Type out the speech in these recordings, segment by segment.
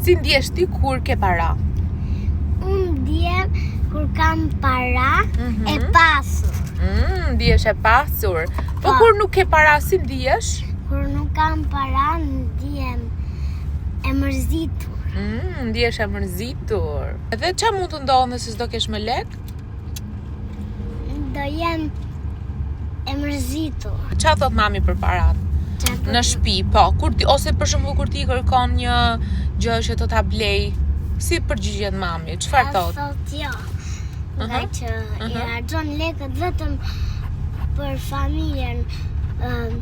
Si ndjesh ti kur ke para? Unë ndjem kur kam para mm -hmm. e mhm. pasur. Mm, ndihesh e pasur. Po, po kur nuk ke para, si ndihesh? Kur nuk kam para, ndihem e mërzitur. Mm, ndihesh e mërzitur. Edhe ça mund të ndodhë nëse s'do kesh më lek? Do jem e mërzitur. Ça thot mami për parat? Në shtëpi, po, kur ti ose për shembull kur ti kërkon një gjë që të ta blej, si përgjigjet mami? Çfarë thot? Thot jo. Nga uh -huh. që uh -huh. i harxhon lekët vetëm për familjen. Um,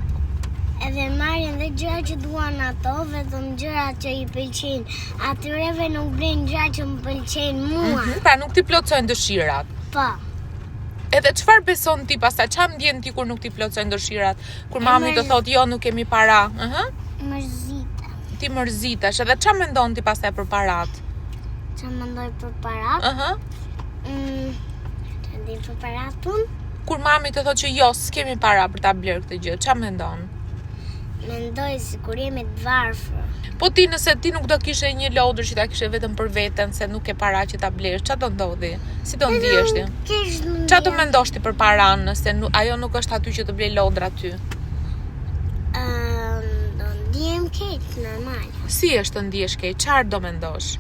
edhe marrin dhe gjëra që duan ato, vetëm gjëra që i pëlqejnë. Atyreve nuk blejnë gjëra që më pëlqejnë mua. Mm -hmm, pra nuk t'i plotësojnë dëshirat. Po. Edhe çfarë beson ti pastaj? Çfarë ndjen ti kur nuk t'i plotësojnë dëshirat? Kur mami të thotë jo, nuk kemi para. Ëh? Uh -huh. Mërzitem. Ti mërzitesh. Edhe çfarë mendon ti pastaj për parat? Çfarë mendoj për parat? Ëh. Uh -huh. Mm, çfarë di për parat unë? Kur mami të thotë që jo, s'kemi para për ta blerë këtë gjë, çfarë mendon? Mendoj sikur jemi të varfër. Po ti nëse ti nuk do kishe një lodër që ta kishe vetëm për veten se nuk ke para që ta blesh, çfarë do ndodhi? Si do ndihesh ti? Çfarë do mendosh ti për paranë nëse nu, ajo nuk është aty që të blej lodra ty? Ëm, do ndihem keq normal. Si është të ndihesh keq? Çfarë do mendosh?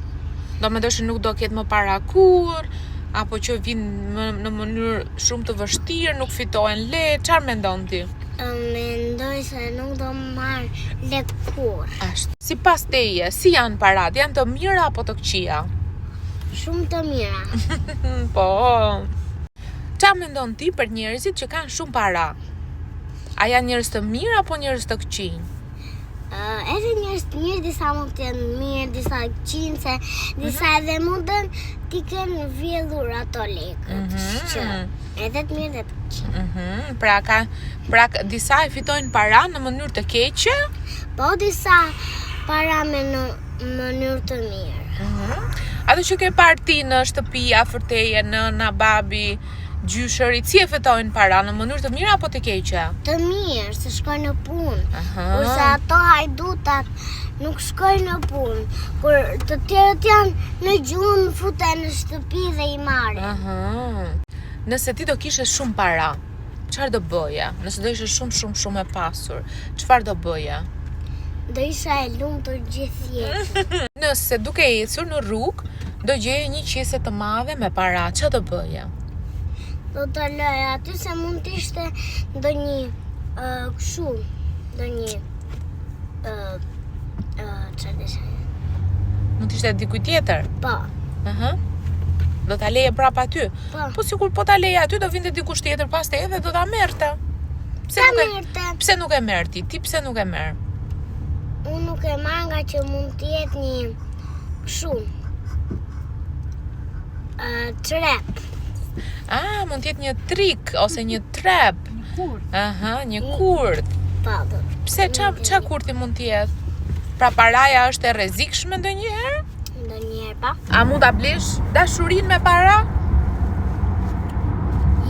Do mendosh që nuk do ketë më para kurrë apo që vijnë më, në mënyrë shumë të vështirë, nuk fitohen lehtë, çfarë mendon ti? Mendoj se nuk do marr lek kurrë. Ashtu. Sipas teje, si janë parat? Janë të mira apo të këqija? Shumë të mira. po. Ça mendon ti për njerëzit që kanë shumë para? A janë njerëz të mirë apo njerëz të këqinj? Uh, edhe njerëz të mirë, disa mund të jenë mirë, disa të këqinj, se disa mm -hmm. edhe mundën t'i kenë vjedhur ato lekët. Mm -hmm. Që edhe të mirë dhe të këqinj. Mm -hmm. Pra, ka, pra disa e fitojnë para në mënyrë të keqe? Po disa para me në mënyrë të mirë. Mm -hmm. Ato që ke parë ti në shtëpi, afër teje, nëna, babi, gjyshërit, si e fitojnë para në mënyrë të mirë apo të keqe? Të mirë, se shkojnë në punë. Kurse ato hajdutat nuk shkojnë në punë. Kur të tjerët janë në gjumë, futen në shtëpi dhe i marrin. Aha. Nëse ti do kishe shumë para, çfarë do bëje? Nëse do ishe shumë shumë shumë e pasur, çfarë do bëje? Do isha e lumtur gjithë jetën. Nëse duke ecur në rrugë, do gjeje një qese të madhe me para, ça do bëje? Do ta lëja aty se mund të ishte ndonjë uh, kështu, ndonjë uh, uh, çfarë desha? Mund të ishte dikujt tjetër? Po. Ëh. Uh -huh. Do ta leje prapë aty. Po. Po sikur po ta leje aty do vinte dikush tjetër pas teje dhe do ta merrte. Pse nuk e merrte? Pse nuk e merr ti? Ti pse nuk e merr? Unë nuk e marr nga që mund të jetë një kështu. Uh, trap. Ah, mund të jetë një trik ose një trap. Një kurth. Aha, një kurth. Po. Pse ça ça kurthi mund të jetë? Pra paraja është e rrezikshme ndonjëherë? Ndonjëherë po. A mund ta blesh dashurinë me para?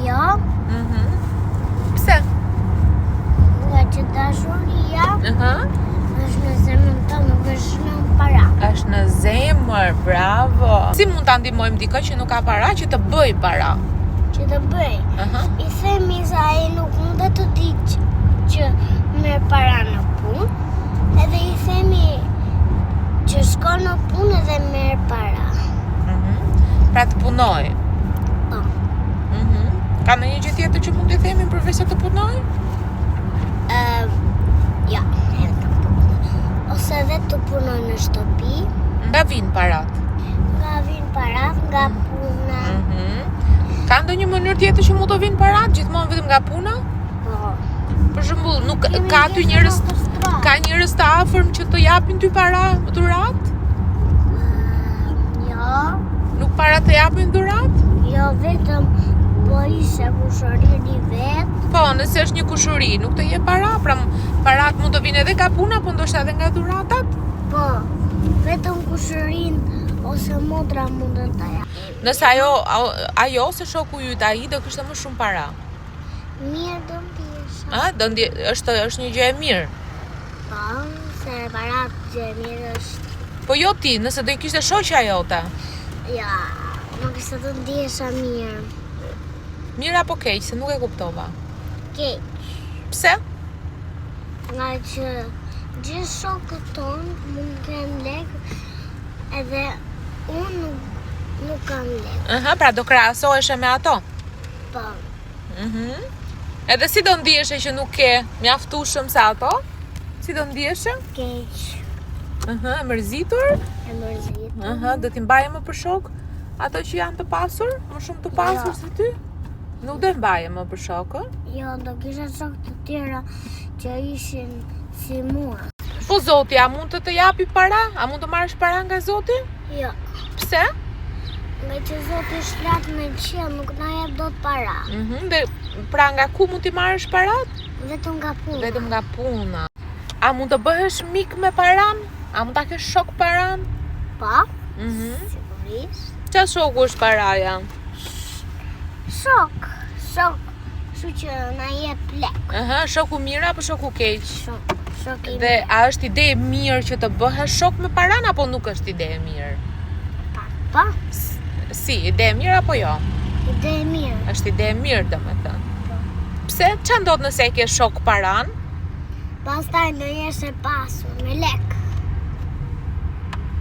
Jo. Mhm. Mm Pse? Nga që dashuria uh -huh. është në zemrën tonë, nuk është në para. Është në zemër, bravo. Si mund ta ndihmojmë dikë që nuk ka para që të bëj para? Që të bëj. Uh -huh. I themi se ai nuk mundet të di që, që merr para në punë, Edhe i themi që shko në punë edhe merr para. Mm -hmm. Pra të punoj. Po. Mm -hmm. Ka ndonjë gjë tjetër që mund t'i themi përveç se të punoj? Ëm, uh, ja, edhe të punoj. Ose edhe të punoj në shtëpi. Nga vijnë parat? Nga vijnë parat, nga puna. Mm -hmm. Ka ndonjë mënyrë tjetër që mund të vijnë parat, gjithmonë vetëm nga puna? Po. Për shembull, nuk ka aty njerëz ka njerëz të afërm që të japin ty para dhuratë? Jo. Nuk para të japin dhuratë? Jo, vetëm po ishe kushëriri vet. Po, nëse është një kushëri, nuk të jep para, pra parat mund të vinë edhe nga puna, po ndoshta edhe nga dhuratat? Po, vetëm kushërin ose motra mundën ta japin. Nëse ajo ajo ose shoku yt ai do kishte më shumë para. Mirë do ndihesha. A, do ndi, është është një gjë e mirë. Po, se parat gjë e mirë është. Po jo ti, nëse do i kishte shoqja jote. Ja, nuk ishte të ndihesha mirë. Mirë apo keq, se nuk e kuptova. Keq. Pse? Nga që gjithë shokët tonë mund të kenë lek edhe unë nuk, nuk kam lek. Aha, pra do krahasoheshe me ato. Po, Mhm. Edhe si do ndiheshe që nuk ke mjaftueshëm sa ato? Si do ndiheshe? keq, Aha, e mërzitur? e mërzitur. Aha, do t'i mbaje më për shok ato që janë të pasur, më shumë të pasur Jo. se ty? Nuk do e mbaje më për shok, ë? Jo, do kisha shok të tjera që ishin si mua. Po Zoti, a mund të të japi para? A mund të marrësh para nga Zoti? Jo, Pse? nga që Zoti është lart në qiell, nuk na jep dot para. Mhm, dhe pra nga ku mund t'i marrësh parat? Vetëm nga puna. Vetëm nga puna. A mund të bëhesh mik me paran? A mund ta kesh shok paran? Po, Mhm. sigurisht. Qa shoku është paraja? Shok, shok, kështu që na jep lek. Aha, shoku mirë apo shoku keq? Shok, shok i Dhe a është ide e mirë që të bëhesh shok me paran apo nuk është ide e mirë? pak, po, Si, ide e mirë apo jo? ide e mirë. Është ide e mirë, domethënë. Pse? Qa ndodh nëse e ke shok paran? Pastaj do jesh e pasur me lek.